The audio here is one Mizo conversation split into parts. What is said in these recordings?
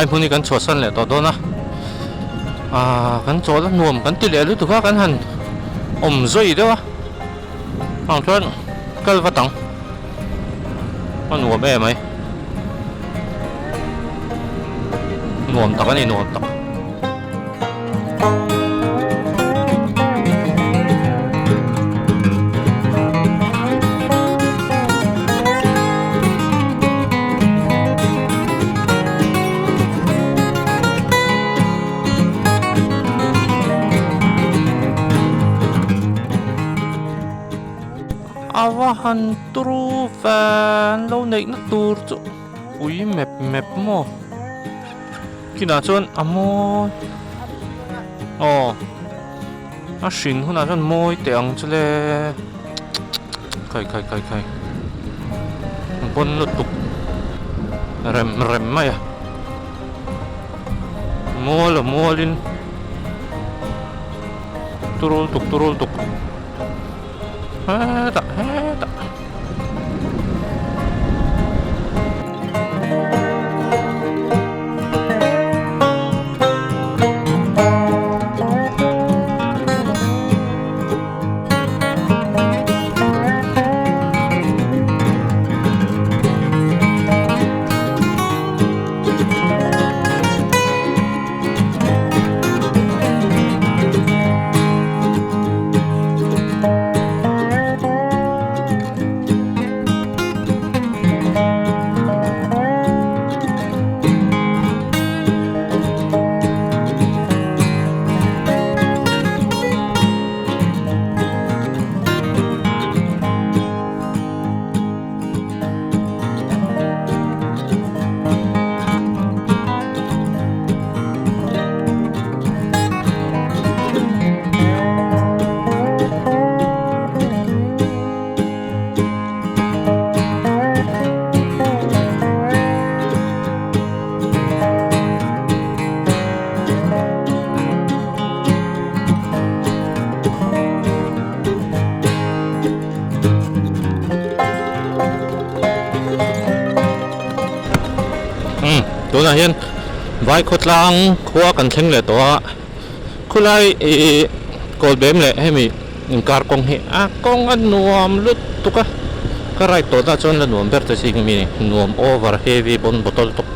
Helai hmun hi kan chhuahsan leh tawh dawn a, aaa kan chawl a nuam kan ti leh lutuk a kan han awm zawi deuh a, ang chuan kal vat ang a nuam em mai nuam tak a ni nuam tak. A va han turu fan lo neihna tur chu pui mep mep maw kinah chuan a mawi aw a hrin hunah chuan mawi teh ang chu le khai khai khai khai pawn lutuk rem rem mai a mual a mualin turul tuk turul tuk hetah hetah. Umm tunah hian vai khawtlang khua kan thleng leh tawh a khulai ih kawlbem leh hemi inkar kawng hi a kawng a nuam lutuk a ka ride tawh na chuan la nuam ber ta zing ami nuam over heavy bon bottle tawp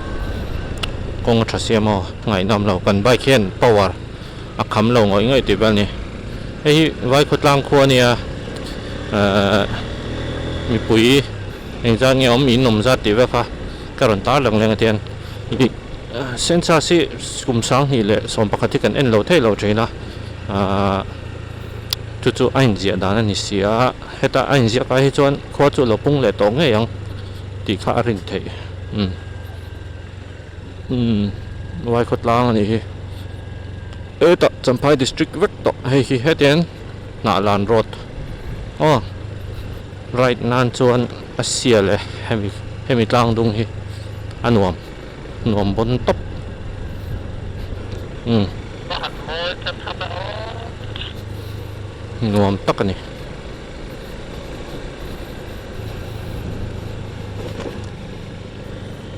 kawng a tha sia maw ngaihnawm lo kan bike hian power a kham lo ngawih ngawih tih vel a ni hei hi vai khawtlang khua a nia ahh mipui engzat nge awm in awm zat tih vel kha ka rawn tar lang leng a tian ih census hi kum 2011 hi kan en lo thei lo thin a ahh chu chu a inziah dan a ni si a heta a inziah kai hi chuan khua chu a lo pung leh tawh ngei ang tih kha a rin theih umm. Umm vai khawtlang a nih hi hetah Champhai district vek tawh hei hi hetiang Hnahlan road aw right nan chuan a sial e hemi hemi tlang dung hi a nuam nuam bawn tawp umm nuam tak a ni.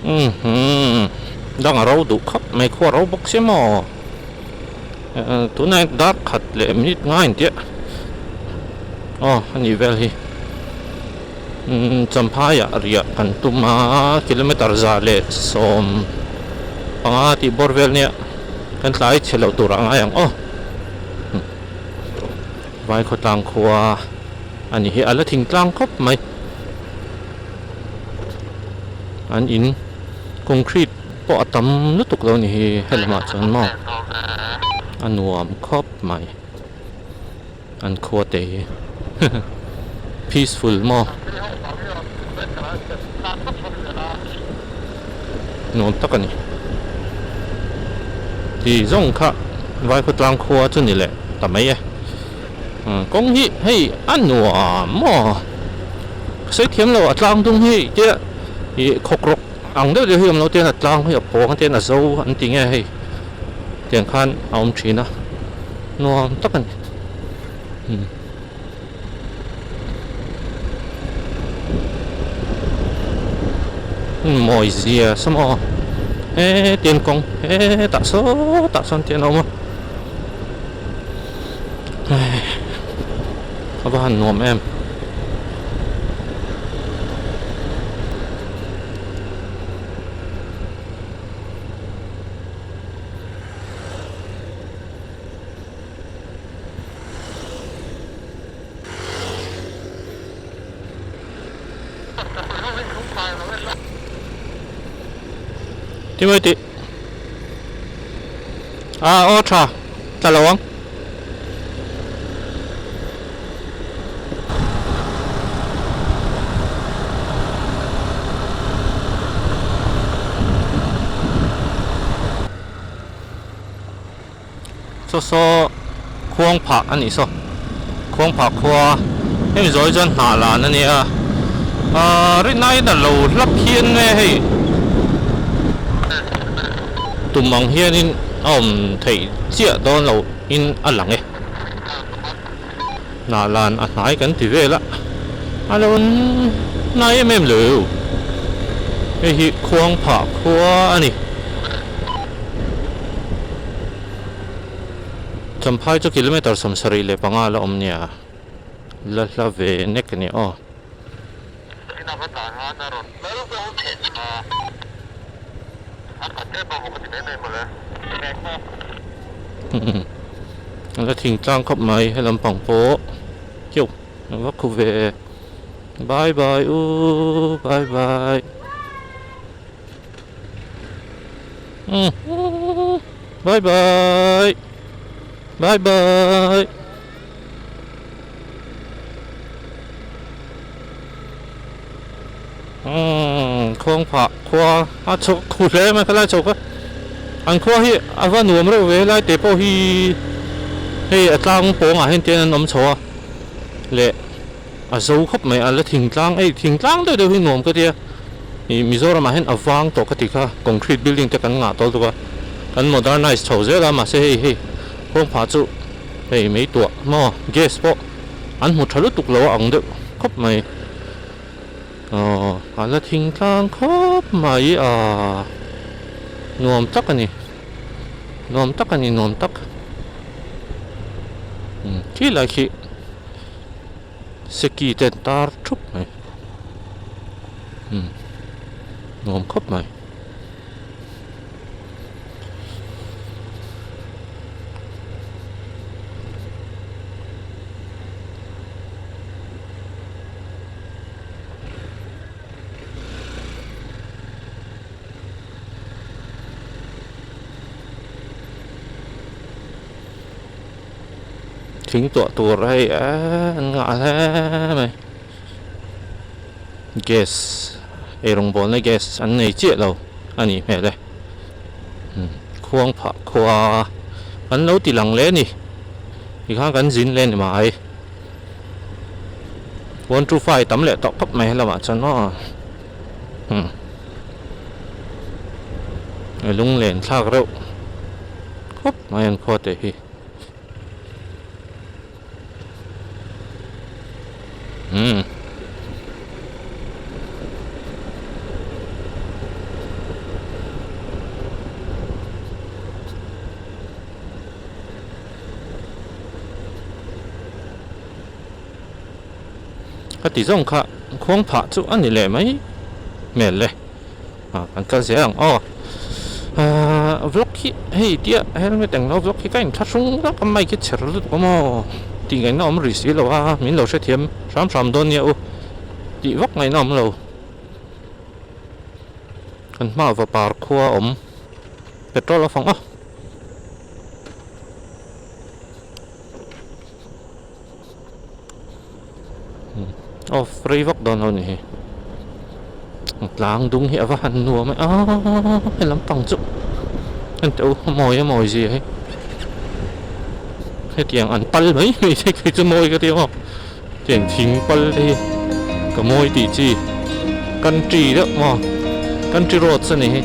Umm dang a ro duh khawp mai khua ro bawk sia maw tunah hian dar khat leh minute ngai ang tih aw a nih vel hi umm champhaiah riah kan tum a kilometer 115 tih bawr vel nia kan tlai chhe loh tur a ngai ang aw vai khawtlang khua a ni hi a la thingtlang khawp mai. An in concrete pawh a tam lutuk lo ni hi helamah chuan maw a nuam khawp mai an khua te hi peaceful maw nuam tak a ni ti zawng kha vai khawtlang khua chu ni leh ta mai e. Kawng hi hei a nuam maw? Ka sawi thiam lo a tlang dung hi tia ih khawk rawk ang deuh deuh hi awm lo tian a tlang hi a pawng a tian a zo an ti nge hei tiang khan a awm thin a nuam tak a ni umm mawi zia sa maw? Hetiang kawng hetah sawtah sawn te an awm a a va han nuam em. Timothy a aw tha tla lo ang. Saw saw khuang phah a nih saw khuang phah khua hemi zawi chuan hnah lan a nia ahh rinaiin a lo hlap hian nge hei tum ang hianin a awm theih chiah dawn lo in a lang e hnah lan a hnai kan ti vel a a lo hnai em em lo hei hi khuang phah khua a ni. Champhai chu kilometer 75 la awm nia, la hla ve nek a ni aw. La thingtlang khawp mai he lampang pawh keuh a va khu ve bye bye u bye bye. Bye bye bye bye umm khuang phah khua a chhuk khu hle mai khalai chho kha an khua hi a va nuam reuh ve helai te pawh hi hei a tlang pawngah hian tian an awm chho a leh a zo khawp mai a la thingtlang ei thingtlang deuh deuh hi nuam ka tia ih Mizoramah hian a vang tawh ka ti kha concrete building te kan ngah tawlh tuk a kan modernize chho zel a mahse hei hei kawngphah chu hei mei tuah maw gas pawh an hmu tha lutuk lo a ang deuh khawp mai aw a la thingtlang khawp mai a nuam tak a ni nuam tak a ni nuam tak khi lai khi. Seki te an tar thup mai umm nuam khawp mai. Thing tuah tur hei eee an ngah hle mai gas eirawng bawlna gas an nei chiah lo a nih hmel e khuang phah khua an lo ti lang leh a ni tikhan kan zin leh a ni mai 1 2 5 tam leh tawh khawp mai helamah chuan maw umm lunglen thlak reuh khawp mai an khua te hi. Umm. Ka ti zawng kha khuang phah chu a ni leh mai hmel le. Ah kan kal zel ang aw ah vlog hi hei tia helmet englo vlog hi ka inthlahrung vak a mic hi chher lutuk a maw tih ngaihna awm rih si lo a min lo hrethiam hram hram dawn nia u tih vak ngaihna awm lo kan hmaah vapar khua a awm petrol a fang a. Off rei vak dawn lo ni hi tlang dung hi a va han nuam e aaa he lampang chu en teh u a mawi a mawi zia hi hetiang an pal mai mai te khi chu mawi ka ti ang aw hetiang thing pal te hi ka mawi tih chi country deuh maw country roads a ni hi.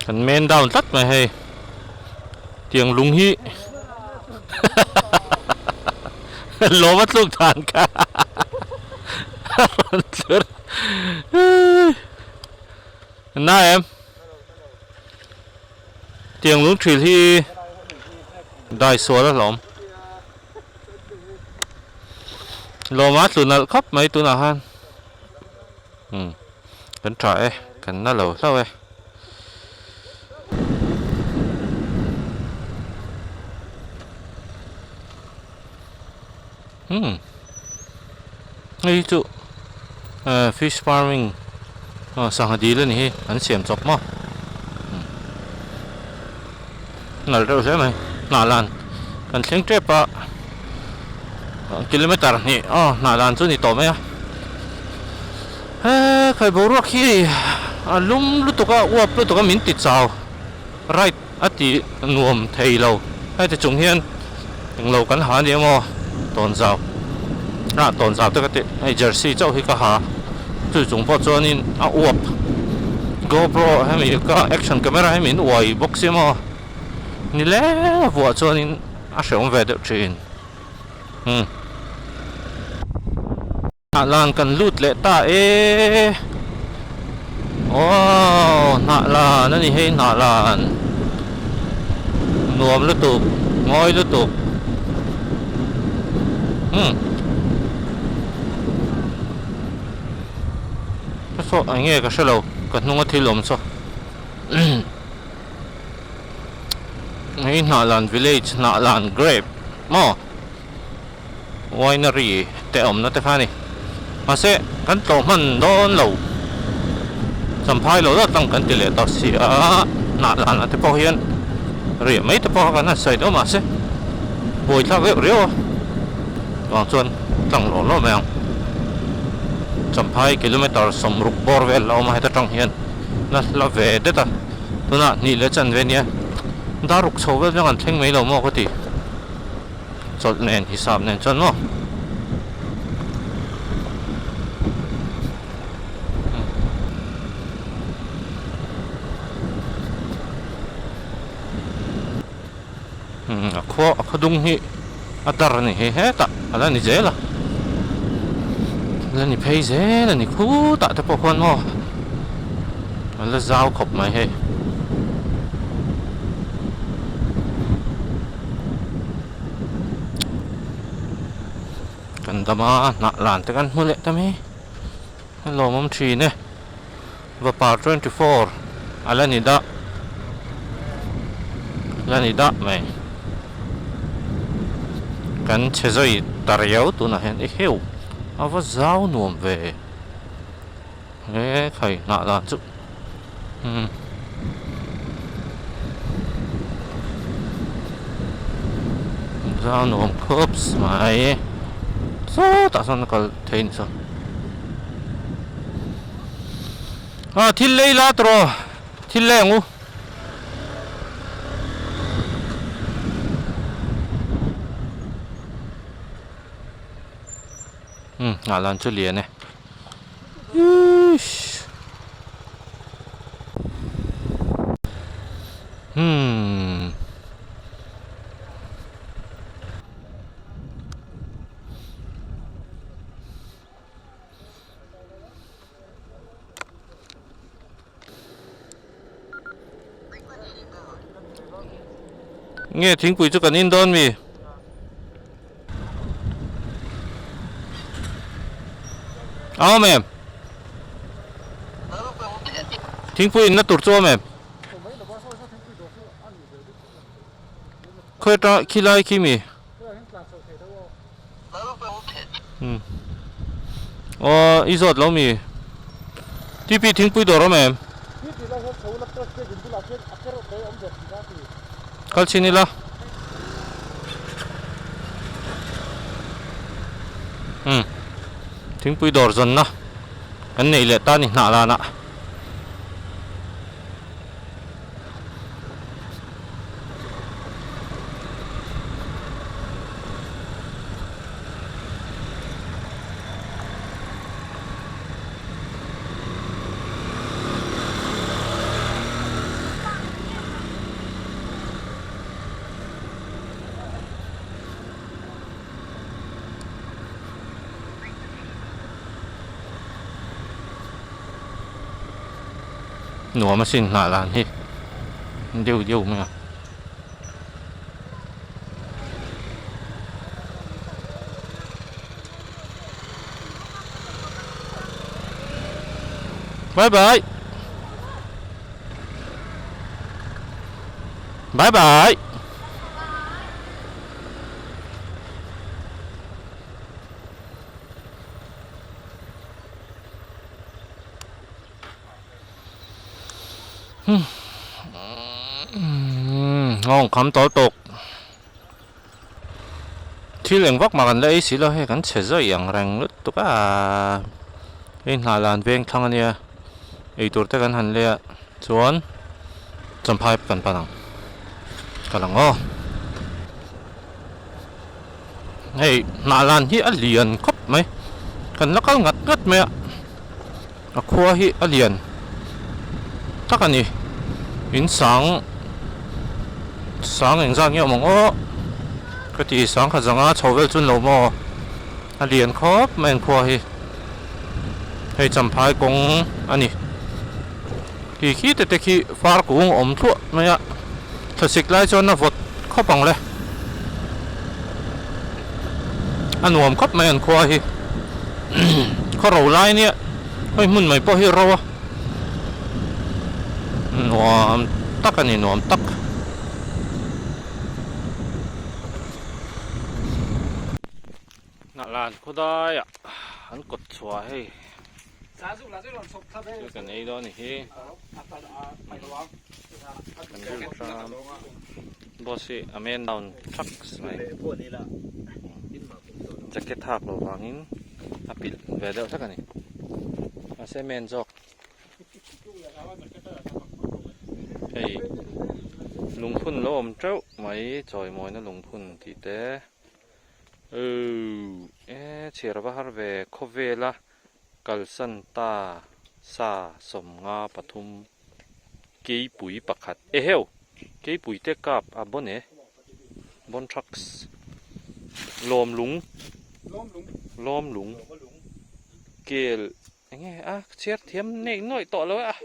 Kan man down tlat mai hei tiang lung hi lawm a tluk dan kha a rawn tlur na em tiang lung thil hi dai sual a hlawm lawm a tlu nalh khawp mai tunah khan umm kan tha e kan na lo hlauh e. Umm hei chu eh fish farming aw sangha dil a ni hi an siam chawp maw nalh reuh hle mai hnah lan kan thleng tep a kilometer hnih aw hnah lan chu a ni tawh mai a he khai boruak hi a lum lutuk a uap lutuk a min ti chau right a ti nuam thei lo heti chung hian englo kan ha ania maw tawnzau ah tawnzau te ka tih hei jersey chauh hi ka ha chu chung pawh chuanin a uap gopro hemi ka action camera hi min uai bawk sia maw ni leng a vuah chuanin a hrehawm ve deuh thin umm. Hnah lan kan lut leh ta e aww hnah lan a ni hei hnah lan nuam lutuk ngawi lutuk umm saw eng nge ka hre lo ka hnung a thil awm saw hei hnah lan village hnah lan grape maw. Winery te awmna te kha a ni. Mahse kan tlawh hman dawn lo. Champhai lo deuh tlang kan ti leh tawh si a, hnah lanah te pawh hian riah mai te pawh kha kan han sawi deuh mahse buaithlak deuh riau a. Chuvang chuan tlang lawh lawh mai ang. Champhai kilometer 60 bawr vel a awm a heta tang hian la hla ve det a. Tunah hnih leh chanve nia dar ruk chho vel chuan kan thleng mai lo maw ka ti. Chawlh nen hisap nen chuan maw. Umm a khua a khaw dung hi a dar a ni hei hetah a la ni zel a a la ni phei zel a ni khutah te pawh khuan maw a la zau khawp mai hei. Kan dam a hnah lan te kan hmu leh ta mai a lawmawm thin e vapar 24 a la ni dah la ni dah mai kan chhe zawi ta riau tunah hian i heu a va zau nuam ve he khai hnah lan chu umm. Zau nuam khawp mai sawtah sawn a kal thei a ni saw ah thil lei la tawh thil lei ang u. Umm nghah lan chu lian e. Iish. Hmm. Nge thingpui chu kan in dawn mi? A awm em? Thingpui inna tur chu a awm em? Khawi atanga khi lai khi mi? Hmm. Aw i zawt lo mi? TP thingpui dawr awm em? Kal chhin ila. Hmm. Thingpui dawr zawnna kan nei leh ta ni hnah lanah. Nuam asin hnah lan hi deuh deuh mai a. Bye bye. Bye bye. Nghawng kham tawh tawk thil eng vak mah kan la ei si lo hei kan chhe zawih ang reng lutuk a hei hnah lan veng thlang ania eitur te kan han lei a chuan champhai kan pan ang ka lang aw hei hnah lan hi a lian khawp mai kan la kal ngat ngat mai a. A khua hi a lian tak a ni. In sang sang engzat nge awm ang aw ka ti sang khat zanga chho vel chun lo maw a lian khawp mai an khua hi hei champhai kawng a ni khi khi te te khi far kung awm thluah mai a thlasik lai chuan a vawt khawp ang le a nuam khawp mai an khua hi khaw ro lai nia hei hmun mai pawh hi ro a nuam tak a ni nuam tak hnah lan khawdaiah an kawt chhuah hei thil kan ei dawn a ni hi kan rilru tlang boss hi a men down thaks mai jacket hak loh vangin a pilh ve deuh hlek a ni mahse men zawk hei lungphun lo awm teuh mai chawimawina lungphun tih te Ooh e chhiar va har ve khawvela kalsan ta sa 53 keipui pakhat eheu keipui te kap a bon e bon trucks lawm lung lawm lung kel enge a chhiar thiam neih nuaih tawh lo e a.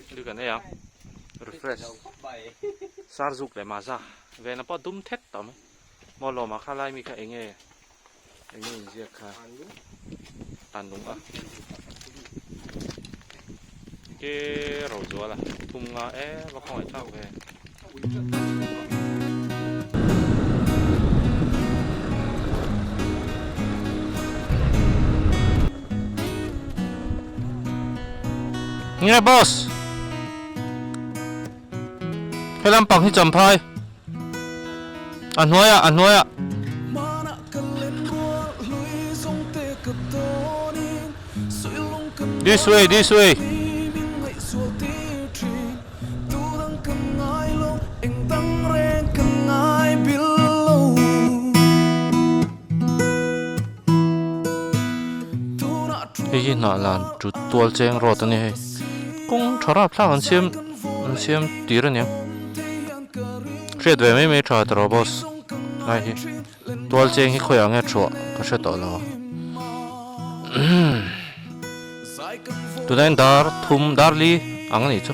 Thil kan ei ang refresh sar zuk leh maza vena pawh dum thet tawh mai maw lawmah kha lai mi kha enge enge inziak kha an lung a ke ro zual a thum nga e va khawngaih thlak ve. Nge boss He lampang hi champhai A hnuaiah a hnuaiah This way this way Hei hi hnah lan tut tual cheng rawt a ni hei kawng tha rap thlak an siam an siam tir a nia hriat ve mai mai tha ta rawh boss lai hi tual cheng hi khawiah nge thuah ka hre tawh lo tunah hian dar thum dar li ang a nih chu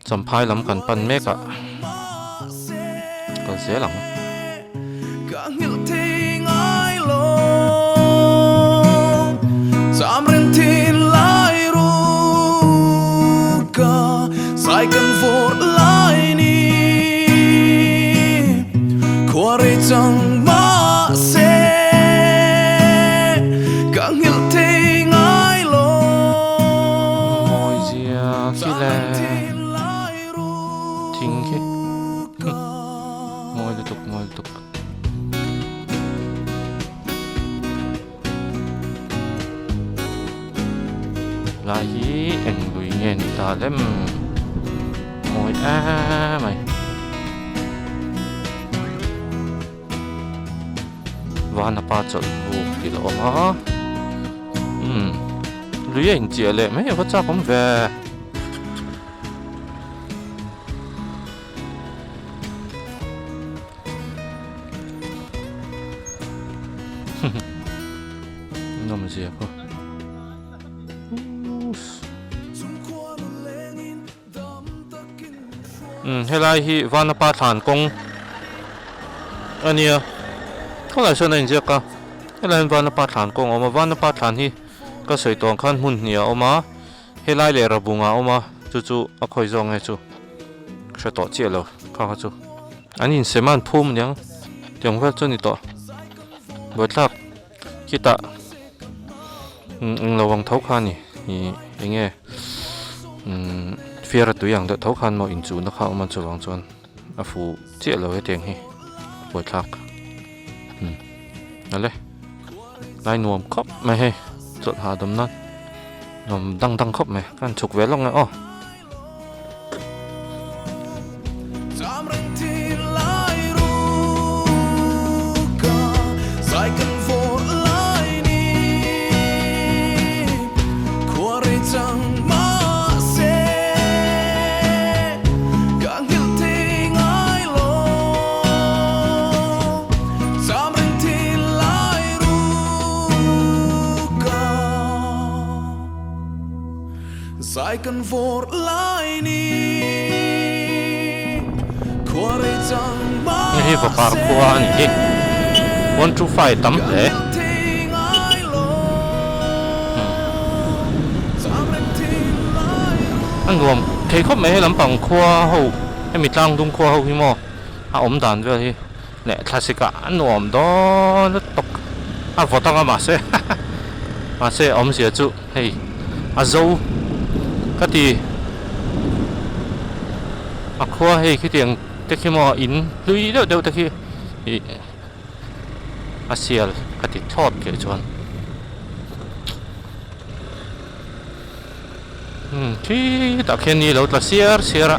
champhai lam kan pan mek a kal zel ang. Mawi zia khi le thing khi mawi lutuk mawi lutuk. Lai hi eng lui nge ni ta lem mawi em mai. Vanapa chawlh buk tih la awm a umm lui a inchiah leh mai a va chak awm ve. Nawm zia pawh. Umm helai hi Vanapa thlan kawng a nia khawlai sawn a inziak a helai hian Vanapa thlan kawng a awm a Vanapa thlan hi ka sawi tawh ang khan hmun hnih a awm a helai leh Rabunga a awm a chu chu a khawi zawk nge chu ka hre tawh chiah lo kha kha chu an insem a an phum aniang tiang vel chu a ni tawh buaithlak. Khitah englo ang tho kha a ni ih eng nge umm fiara tui ang deuh tho khan maw inchuhna kha a awm a chuvang chuan a fuh chiah lo hetiang hi buaithlak umm awle lai nuam khawp mai hei chawlh hahdam nan nuam dang dang khawp mai ka han chhuk ve lawk nge aw. Zai kan vawrh lai ni khua rei chang mah Hei hi vapar khua a ni hi 125 tam hle. A nuam thei khawp mai he lampang khua ho hemi tlang dung khua ho hi maw a awm dan vel hi leh thlasik ah a nuam dawn lutuk a vawt anga mahse mahse awmzia chu hei a zo ka ti a khua hei khitiang te khi maw in hlui deuh deuh te khi ih a sial ka ti thlawt keh chuan umm khitah khian ni lo tla siar siar a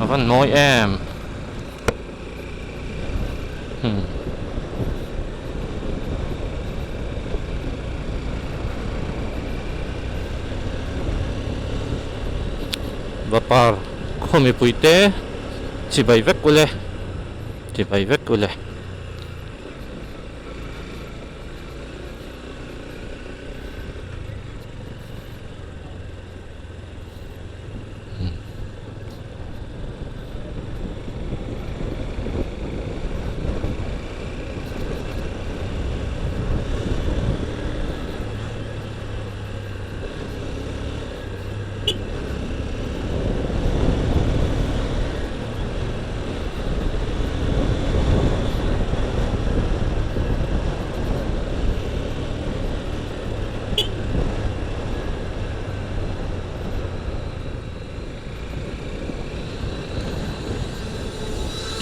a van mawi em. Hmm. Vapar khaw mipui te chibai vek ule chibai vek ule.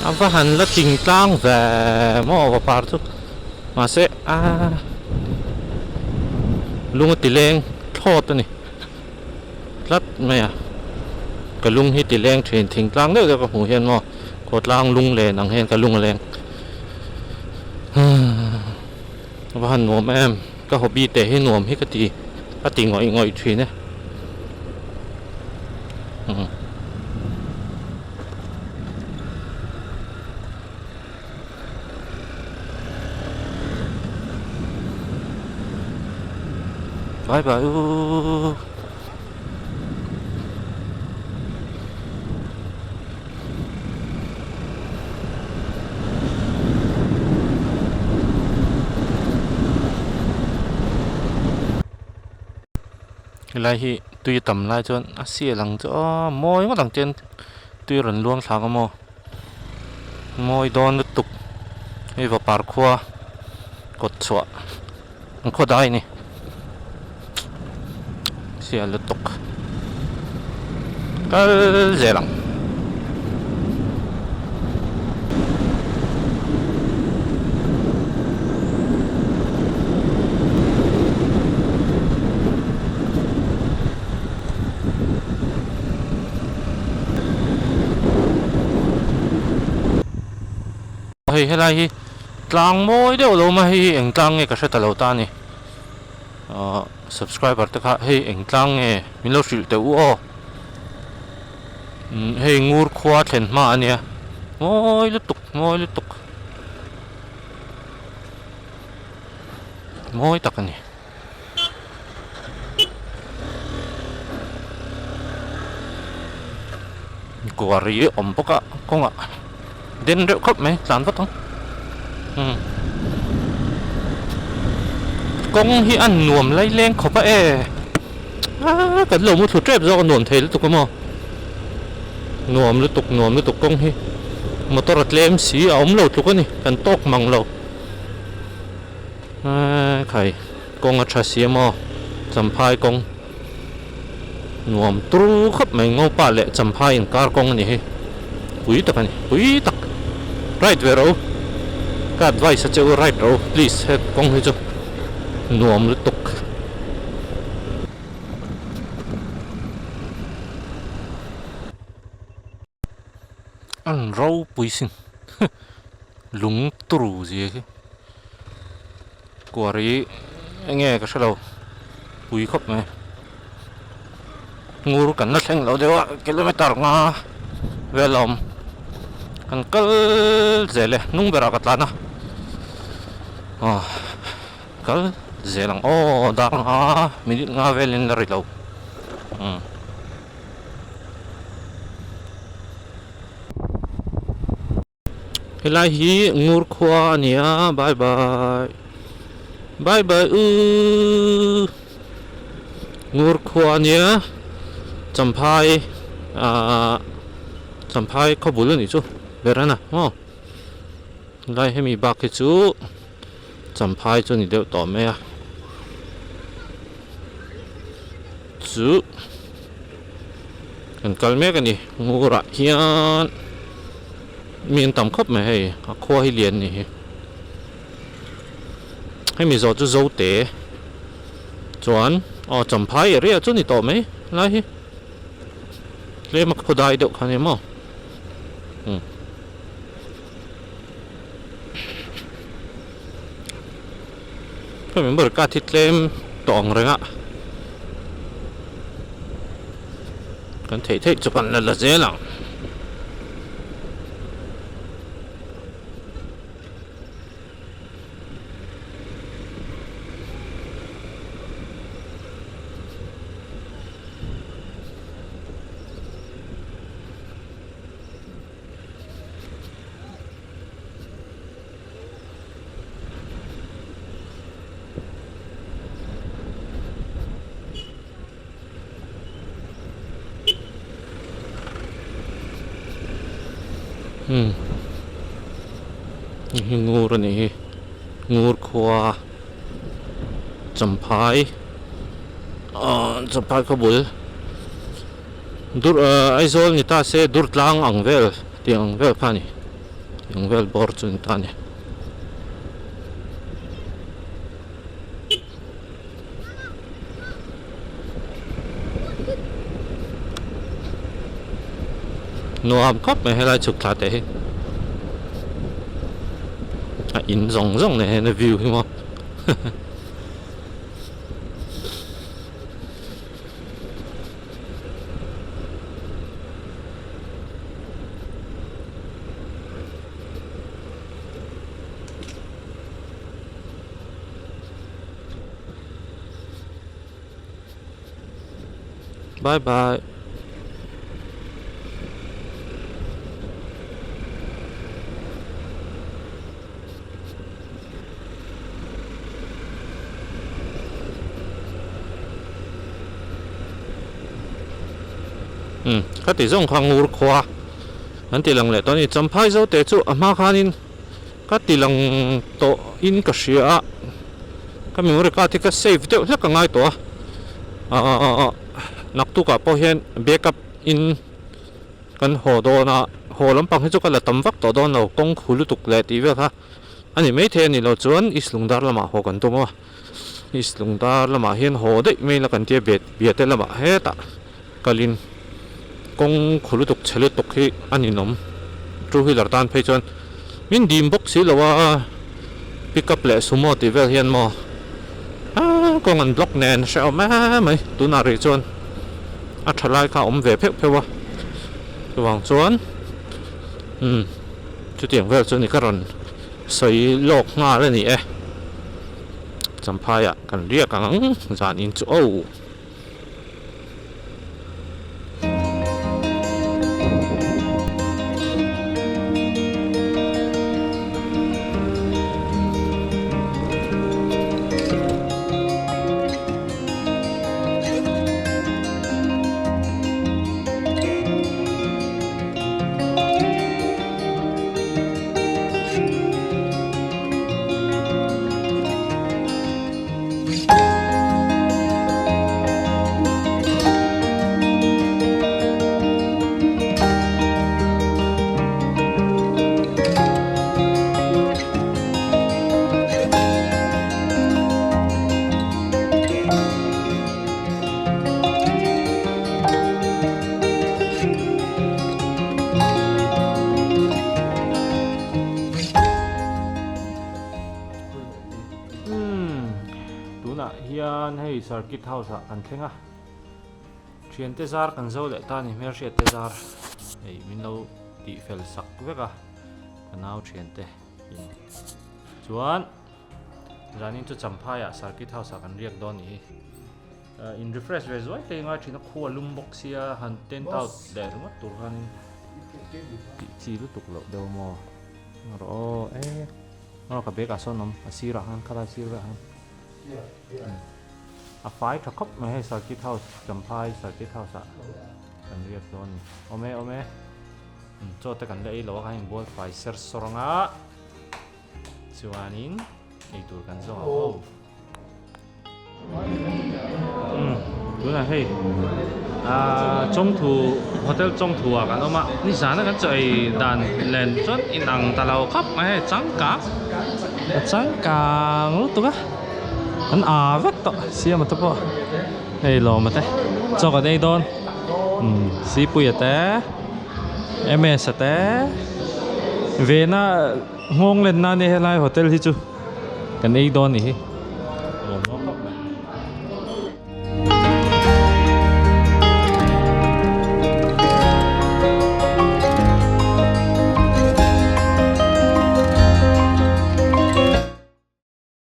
A va han la ting tlang ve maw va par chu mahse a lung a ti leng thlawt a ni tlat mai a ka lung hi ti leng thin thing tlang deuh deuh ka hmuh hian maw khawtlang lung len ang hian ka lung a leng a va han nuam em. Ka hobby te hi nuam hi ka ti ka ti ngawih ngawih thin e. Umm. Bye bye u. Helai hi tui a tam lai chuan a sial ang chu aw mawi ngawt ang chian tui a rawn luang thlak a maw mawi dawn lutuk hei vapar khua kawt chhuah an khaw dai a ni sial lutuk kal zel ang. Hei helai hi tlang mawi deuh lo mai hei hi eng tlang nge ka hre ta lo ta a ni ahh subscriber te kha hei eng tlang nge min lo hrilh teh u aw umm hei ngur khua thlen hma a nia mawi lutuk mawi lutuk mawi tak a ni. Quarry awm bawk a kawngah den reuh khawp mai tlan vat ang umm kawng hi a nuam lai leng khawp a e aaa kan lo mu thlu tep zawk a nuam thei lutuk a maw nuam lutuk nuam lutuk kawng hi motor a tlem si a awm lo tluk a ni kan tawk mang lo aaa khai kawng a tha si a maw champhai kawng. Nuam turu khawp mai Ngopa leh Champhai inkar kawng a ni hi. Pui tak a ni, pui tak. Ride ve rawh u. Ka advice a che u ride rawh u please he kawng hi chu nuam lutuk. An ropui sin lung turu zia hi. Kuari enge ka hrelo pui khawp mai ngur kan la thleng lo deuh a kilometer nga vel a awm kan kal zel e hnung berah ka tlan a aw kal zel ang aw dar nga minute nga velin la ri lo umm. Helai hi ngur khua a ni a bye bye bye bye uuhh ngur khua a nia champhai ahh champhai khaw bul a nih chu ber a na maw helai hemi bak hi chu champhai chu a ni deuh tawh mai a chu. Kan kal mek a ni ngurah hian mi an tam khawp mai hei a khua hi lian a ni hi hemi zawh chu zote chuan aw champhai area chu a ni tawh mai lai hi tlem a khaw dai deuh kha a ni maw umm. Hemi ber ka thi tlem tawh ang reng a kan theih theih chu kan la la zel ang. Umm hei hi ngur a nih hi ngur khua champhai ahh champhai khaw bul dur ahh Aizawl ni ta se dur tlang ang vel tih ang vel kha a ni. Eng vel bawr chu ni ta a ni. Nuam khawp mai helai chhuk thla teh hi. A in zawng zawng nen hian a view hi maw. Bye bye. Umm khati zawng kha ngur khua an ti lang leh tawh a ni champhai zo te chu a hma khanin ka ti lang tawh in ka hria a ka memory card hi ka save deuh hlek a ngai tawh a ahh naktukah pawh hian backup in Kan haw dawn a, haw lampang hi chu ka la tam vak tawh dawn lo, kawng khu lutuk leh tih vel kha a ni maithei a ni lo chuan East Lungdar lamah haw kan tum a, East Lungdar lamah hian haw daih mai ila kan tia bet biate lamah hetah kalin kawng khu lutuk chhe lutuk hi a ninawm, two wheeler tan phei chuan min dim bawk si lo a, pick up leh sumo tih vel hian maw aaa kawng an block nen hrehawm em mai tunah rih chuan. A tha lai kha a awm ve pheuh pheuh a, chuvang chuan umm chutiang vel chu ni ka rawn sawi lawk nghal a ni e. Champhaiah kan riak ang zan in chu aw. Tunah hian hei circuit house ah kan thleng a, thiante zar kan zo leh ta a ni, hmelhriat te zar hei min lo tih fel sak vek a, ka nau thiante in chuan zanin chu Champhai ah circuit house ah kan riak dawn nih hi. In refresh ve zuai te ngai thin a, khua lum bawk sia han tent out leh ringawt tur khanin tih chi lutuk loh deuh maw rawh aw e aw ka bag ah sawn awm a sirah khan khalai sir velah khan a fai tha khawp mai hei circuit house Champhai circuit house ah kan riak dawn a ni awm e awm e chaw te kan la ei lo a khan inbual fai ser sawr anga chuanin eitur kan zawng ang aw. Tunah hei aaa Chawngthu hotel Chawngthu ah kan awm a nizan a kan chaw ei dan nen chuan inang ta lo khawp mai hei changkang a changkang lutuk a an aa vek tawh siama te pawh hei lawma te chaw kan ei dawn umm Sipuia te M_S-a te vena nghawng lenna ania helai hotel hi chu kan ei dawn a nih hi.